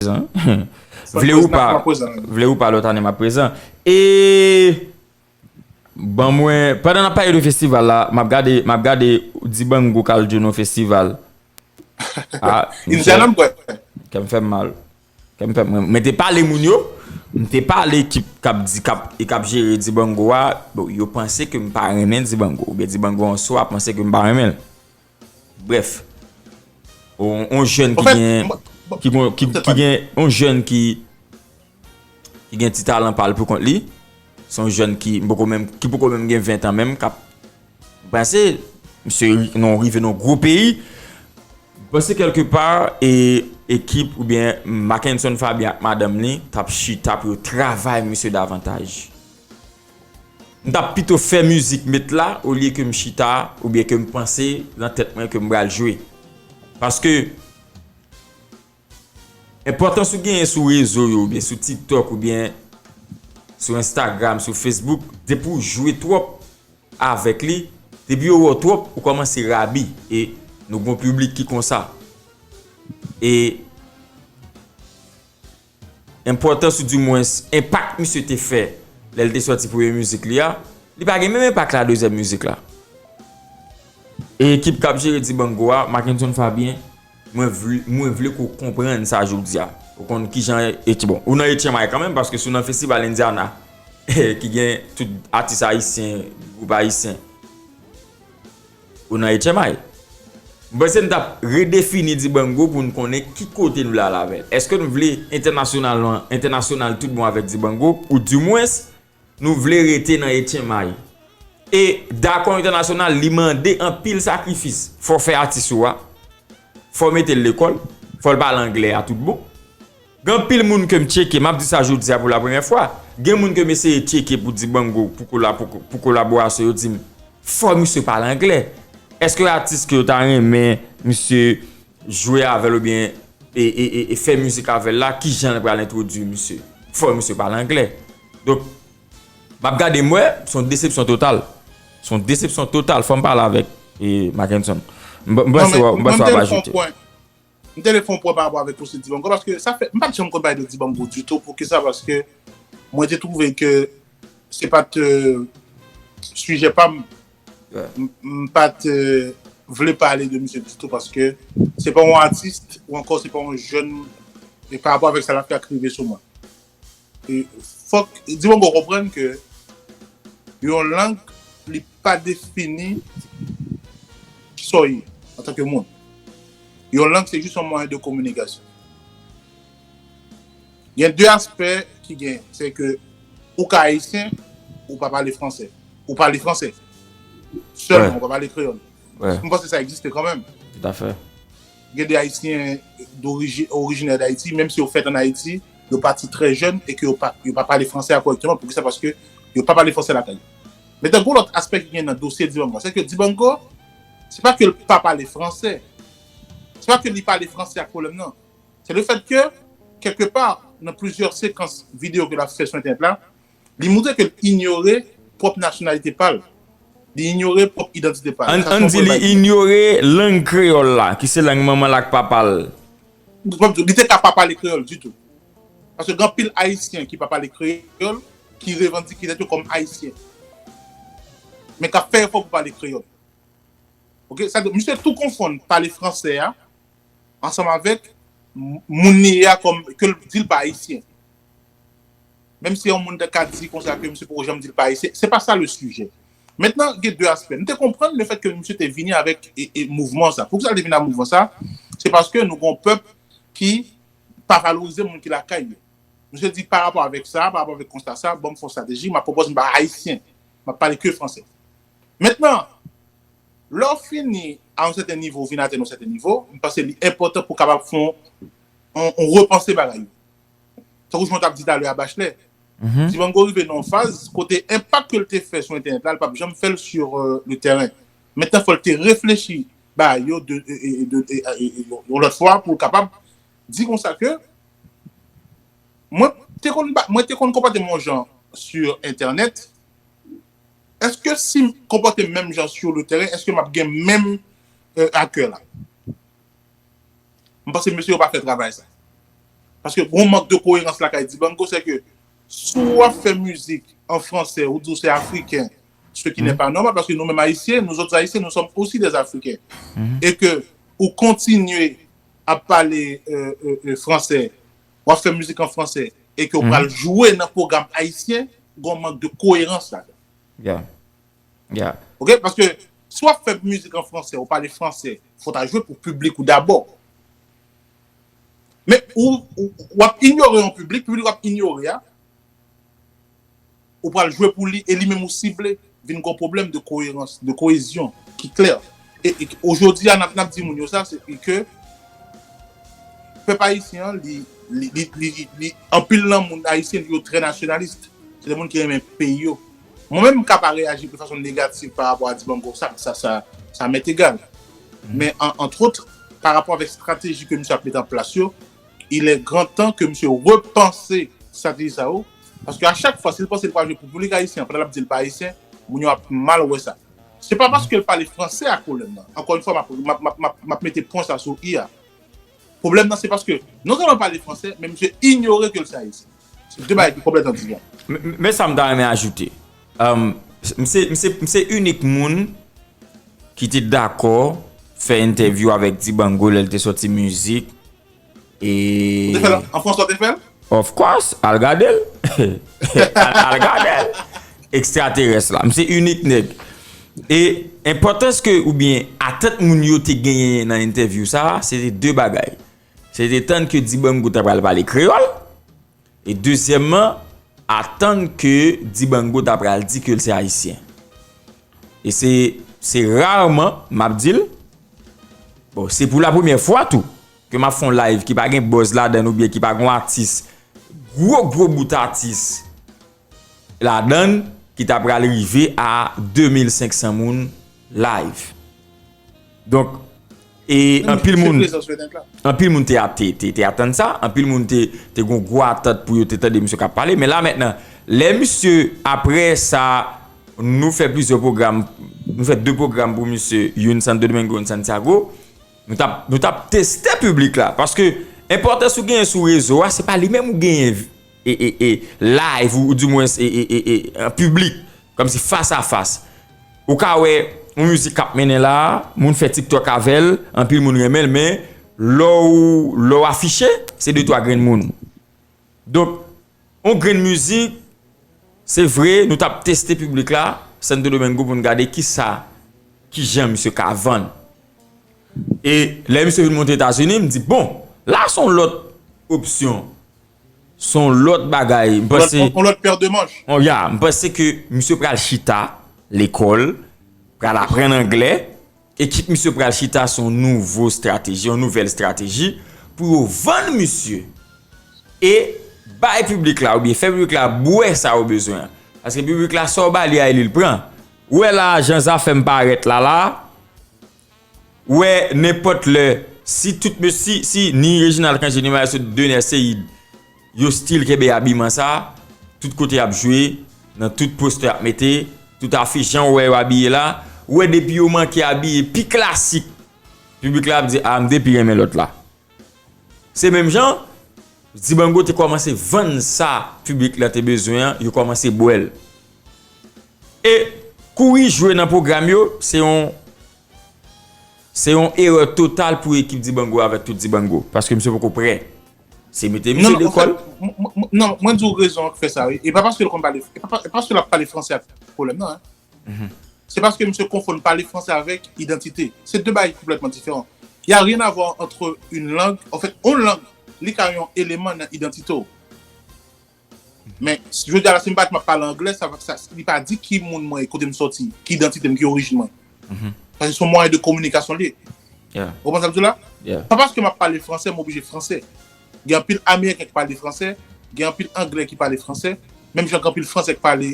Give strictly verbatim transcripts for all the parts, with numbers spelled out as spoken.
prezan. Vle ou pa, vle ou pa, lòt ane m ap prezan. E ban mwen, pandan n ap pale de festival la, m ap gade, m ap gade Dibango k al jwe nan festival. Ah, Indiana, m kwè. Kè m fè m mal. Kè m fè m, mwen te pale moun yo, m te pale ekip k ap di, k ap, e k ap jere Dibango a, bon, yo panse ke m pa renmen Dibango, oubyen Dibango an swa panse ke m pa renmen l. Brèf, on, on jèn ki gen, ki, ki gen, on jèn ki, ki gen ti talan pa l pou kont li. Se yon jèn ki poko menm, ki poko menm gen ven tan menm, k ap, m panse, misye ri-, nan rive nan gwo peyi. M panse kèlke pa, e, ekip oubyen Mackenson Fabien ak madanm li t ap chita pou yo travay misye davantaj. M t ap pito fè mizik met la, olye ke m chita, oubyen ke m panse nan tèt mwen ke m pral jwe. Paske, enpòtans ou genyen sou rezo yo, oubyen sou TikTok, oubyen sou Instagram, sou Facebook, depi w jwe twòp avèk li, depi yo wè w twòp, ou kòmanse rabi. E nou gen yon piblik ki konsa. E enpòtans ou dimwens enpak misye te fè lè l te sòti premye mizik li a, li pa gen menm enpak la dezyèm mizik la. E ekip k ap jere Dibango a, Mackenson Fabien, mwen vle, mwen vle ke w konprann sa jodi a. Ou konn kijan, e, bon, ou nan H M I kanmenm, paske si w nan festival Indiana, ki gen tout atis ayisyen, gwoup ayisyen, ou nan H M I. M panse n t ap redefini Dibango pou n konnen ki kote n vle al avè l. Èske n vle entènasyonal, entènasyonal tout bon avèk Dibango, ou dimwens, nou vle rete nan H M I? E dakò entènasyonal, li mande anpil sakrifis. Fò w fè atis ou a, fò w mete l lekòl, fò l pale anglè a tout bon. Gen anpil moun ke m tcheke, m ap di sa jodi a pou la premyè fwa. Gen moun ke m eseye tcheke pou Dibango, pou kola-, pou, pou kolaborasyon, yo di m, fò misye pale anglè. Èske atis ke yo ta renmen misye jwe avè l oubyen e, e, e, e fè mizik avè l la, kijan l pral entwodui misye? Fò misye pale anglè. Donk, m ap gade, m wè, se yon desepsyon total. Se yon desepsyon total. Fò m pale avèk, e, Mackenson. M, m panse w ap ajoute. M te vle fè yon pwen pa rapò avèk Osi Dibango, paske sa fè, m pa t janm konn pale de Dibango ditou. Poukisa? Paske mwen te twouve ke se pa t, euh, sijè pa m. M, m pa t, euh, vle pale de misye ditou, paske se pa yon atis, ou ankò se pa yon jèn, e pa rapò avèk sa l ap fè k rive sou mwen. E fòk Dibango konprann ke yon lang, li pa defini kisa w ye antanke moun. Yon lang, se jis yon mwayen de kominikasyon. Gen de aspè ki gen, se ke ou ka ayisyen, ou pa pale fransè. Ou pale fransè sèlman, ou pa pale kreyòl. M panse sa egziste kanmenm. Toutafè. Gen de Ayisyen d'oriji-, orijinè Dayiti, menm si yo fèt ann Ayiti, yo pati trè jèn e ke yo pa, yo pa pale fransè a kòrèkteman. Poukisa? Paske yo pa pale fransè lakay yo. Men gen yon lòt aspè ki gen nan dosye Dibango, se ke Dibango, se pa ke l pa pale fransè. Se pa ke li pale fransè ak pwoblèm nan. Se le fèt ke, kèlke pa, nan plizyè sekans videyo ke l ap fè sou entènèt la, li montre ke l inyore pwòp nasyonalite pa l. Li inyore pwòp idantite pa l. Ann, ann di li inyore lang kreyòl la, ki se lang manman l ak papa l. Li te ka pa pale kreyòl ditou. Paske gen anpil Ayisyen ki pa pale kreyòl, ki revandike tèt yo kòm Ayisyen. Men k ap fè efò pou pale kreyòl. Oke, sa, misye tou konfonn pale fransè a ansanm avèk m-, moun li ye a, kòm ke l di l pa ayisyen. Menm si yon moun te ka di konsa ke misye poko janm di l pa ayisyen, se pa sa le sijè. Mentnan, gen de aspè. M te konprann le fèt ke misye te vini avèk e, e mouvman sa. Poukisa l te vini ak mouvman sa? Se paske nou gen yon pèp ki pa valorize moun ki lakay yo. Misye di, pa rapò avèk sa, pa rapò avèk konsta sa, ban m fè yon estrateji, m ap pwopòz m pa ayisyen, m ap pale ke fransè. Mentnan, lè w fini a yon sèten nivo, w vin atenn yon sèten nivo, m panse li enpòtan pou w kapab fè yon, yon, yon repanse bagay yo. Tankou jan w t ap di talè a, Bachelet. Dibango rive nan yon faz kote enpak ke l te fè sou entènèt la, l p ap janm fè l sur, euh, le terrain. Mentnan, fò l te reflechi bagay yo de, e, e, de, e, e, e, yon lòt fwa pou l kapab di konsa ke mwen te konn ba-, mwen te konn konpòte m yon jan sur entènèt. Èske si m konpòte m menm jan sur le terrain, èske m ap gen menm, euh, akè la? M panse mesye yo pa fè travay sa. Paske gon mank de koerans lakay Dibango, se ke si w ap fè mizik an fransè, ou di w se afriken, ce qui n'est pas normal, parce que nous-mêmes haïtiens, nous autres haïtiens, nous sommes aussi des africains. Et que ou kontinye ap pale euh, euh, euh, fransè, w ap fè mizik an fransè, e ke w pral jwe nan pwogram ayisyen, gon mank de koerans ladan. Yeah. Yeah. Ok, paske si w ap fè mizik an fransè, ou pale fransè, fò ta jwe pou piblik ou dabò. Men ou, ou, w ap inyore yon piblik, piblik w ap inyore a, ou pral jwe pou li e li menm ou sible, vin gon pwoblèm de koerans, de koezyon ki klè. E, e ojodi a n ap, n ap di moun yo sa, se ke pèp ayisyen an, li, li, li, li, li anpil nan moun ayisyen yo trè nasyonalis. Se de moun ki renmen peyi yo. Mwen menm m ka pa reyaji de fason negatif pa rapò a Dibango, sa, sa, sa, sa m'est égal. Men an, entre autres, pa rapò avèk estrateji ke misye ap mete an plas yo, il est grand temps que misye repanse estrateji sa yo. Paske a chak fwa, si l panse l pral jwe pou piblik ayisyen, pandan l ap di l pa ayisyen, moun yo ap mal wè sa. Se pa paske l pale fransè ak pwoblèm nan. Ankò yon fwa, m ap, m ap, m ap, m ap, m ap mete pwen sa sou i a. Pwoblèm nan, se paske non sèlman l pale fransè, men misye inyore ke l se ayisyen. Se de bagay ki konplètman diferan. Men sa m ta renmen ajoute. Um, m se, m se, m se inik moun ki te dakò fè entèvyou avèk Dibango lè l te sòti mizik. E... Ou te fè l an fransè, ou te fè l? Of course, al gade l. Al, al gade l. Ekstraterès la. M se inik nèg. E enpòtans ke, oubyen atant moun yo te genyen nan entèvyou sa a, se te de bagay. Se te tann ke Dibango ta pral pale kreyòl, e dezyèmman, atann ke Dibango ta pral di ke l se ayisyen. E se, se rarman, m ap di l, bon, se pou la premyè fwa tou, ke m ap fè yon live ki pa gen buzz ladan l oubyen ki pa gen yon atis, gwo, gwo bout atis ladan l ki ta pral rive a de mil senk san moun live. Donk, e anpil moun, anpil moun te, te, te, te atann sa, anpil moun te, te gon gwo atant pou yo te tande misye k ap pale. Men la mentnan, lè misye, apre sa, nou fè plizyè pwogram, nou fè de pwogram pou misye, youn Santo Domingo, youn Santiago, nou t ap, nou t ap teste piblik la. Paske enpòtans ou genyen sou rezo a, se pa li menm ou genyen e, e, e, live ou, ou dimwens e, e, e, e, an piblik, kòmsi fas a fas. Ou ka wè yon mizik k ap mennen la, moun fè TikTok avè l, anpil moun renmen l, men lè w, lè w afiche, se de twa grenn moun. Donk, yon grenn mizik, se vre, nou t ap teste piblik la, Santo Domingo, pou n gade kisa, kijan misye ka vann. E lè misye vin monte Etazini, m di, bon, la se yon lòt opsyon. Se yon lòt bagay. M panse... On lòt pè de manch. Oh, ya, m panse ke misye pral chita lekòl, pral aprann anglè, e kit misye pral chita, se yon nouvo estrateji, yon nouvèl estrateji pou yo vann misye. E bay piblik la, oubyen fè piblik la bwè sa yo bezwen an. Paske piblik la, sa w ba li a, e li l pran. Ou wè la, jan zafè m parèt la, la, ou wè, nenpòt lè, si tout mesye, si, si ni Reginald Cangé, ni Maestro Dener Ceide, yo still kenbe abiman sa, tout kote y ap jwe, nan tout postè y ap mete, tout afich, jan w wè yo abiye la, ou wè depi yo manke abiye pi klasik, piblik la ap di, a, m te pi renmen lòt la. Se menm jan, Dibango te kòmanse vann sa piblik la te bezwen an, yo kòmanse bwè l. E kouri jwe nan pwogram yo, se yon, se yon erè total pou ekip Dibango avèk tout Dibango, paske misye poko prè. Se mete misye lekòl. Non, mwen di w rezon k fè sa, wi. E pa paske l konn pale, e pa, e pa paske l ap pale fransè ak pwoblèm nan, en. Se paske misye konfonn pale fransè avèk idantite. Se de bagay ki konplètman diferan. Y a rien à voir entre une langue, en fait, yon lang, li ka yon eleman nan idantite w. Men, si jodi a la, si m pa di m ap pale anglè, sa, sa, li pa di ki moun mwen ye, kote m sòti, ki idantite m, ki orijin mwen. Paske se yon mwayen de kominikasyon li ye. Ou konprann sa m di w la? Pa paske m ap pale fransè, m oblije fransè. Gen anpil Ameriken ki pale fransè, gen anpil Anglè ki pale fransè, menm jan gen anpil Fransè ki pale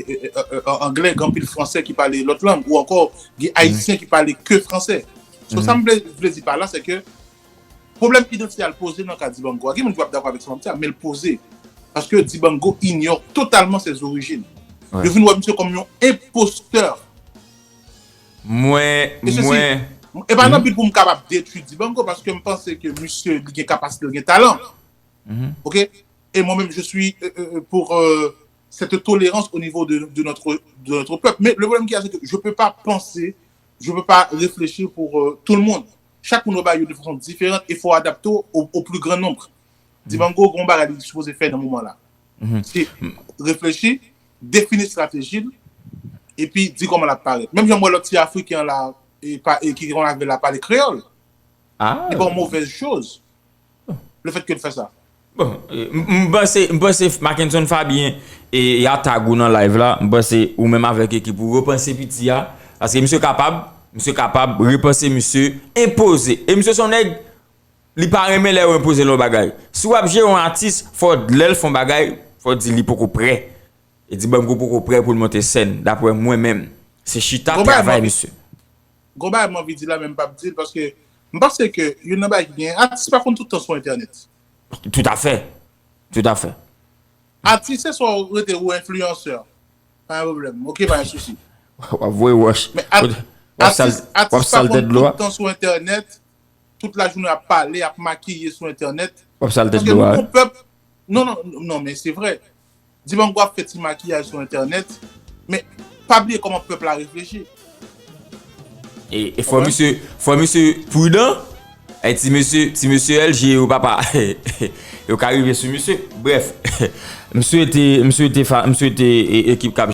anglè, gen anpil Fransè ki pale lòt lang, ou ankò gen Ayisyen ki pale ke fransè. So, sa m vle, vle di pa la, se ke pwoblèm idantite a l poze nan ka Dibango a. Gen moun ki p ap dakò avèk sa m ap di a, men l poze. Paske Dibango ignore totalement ses origines. Yo vin wè misye kòm yon enpostè. Mwen, mwen. E pa nan bi pou m kapab detwi Dibango, paske m panse ke misye, li gen kapasite, li gen talan. Ok? Et moi-même, je suis euh, euh, pour euh, cette tolérance au niveau de, de notre, de notre peuple. Mais le problème qu'il y a, c'est que je ne peux pas penser, je ne peux pas réfléchir pour euh, tout le monde. Chaque monde va de façon différente et il faut adapter au, au plus grand nombre. Dibango, gon bagay li sipoze fè nan moman la. Se reflechi, defini estrateji l, epi di kòman l ap parèt. Menm jan m wè lòt ti Afriken la, e pa, e ki konn avè l la pale kreyòl, Ah, se pa yon movèz choz. Le fait que l fè sa. Bon, e, m m panse, m panse Mackenson Fabien e, e atag ou nan live la, m panse ou menm avèk ekip ou repanse piti a, paske misye kapab, misye kapab repanse misye, enpoze. E misye se yon nèg, li pa renmen lè yo enpoze l yon bagay. Si w ap jere yon atis, fò lè l fè yon bagay, fò di li poko prè. E di banm kou poko prè pou l monte sèn, daprè mwen menm. Se chita Bon, bagay travay mwen- misye. Gon bagay m anvi di la, men m p ap di l, paske m panse ke youn nan bagay ki gen, atis pa konn tout tan sou entènèt. Toutafè. Toutafè. Atis se swa ou rete ou enfliyansè. Pa yon pwoblèm. Ok, pa yon sousi. W ap voye wòch. Men at- W ap sal, atis, w ap atis pa sal tèt konn dlo a. Tout tan sou entènèt, tout lajounen ap pale, ap makiye sou entènèt. W ap sal tèt Paske dlo nou a. Yon pèp, non, non, non, men se vre. Dibango ap fè ti makiyaj sou entènèt, men pa bliye kòman pèp la reflechi. E, e fò misye, fò misye pridan. E ti mesye, ti mesye L G yo papa. Yo ka rive sou misye. Brèf. M swete, m swete, fa- m swete e, ekip k ap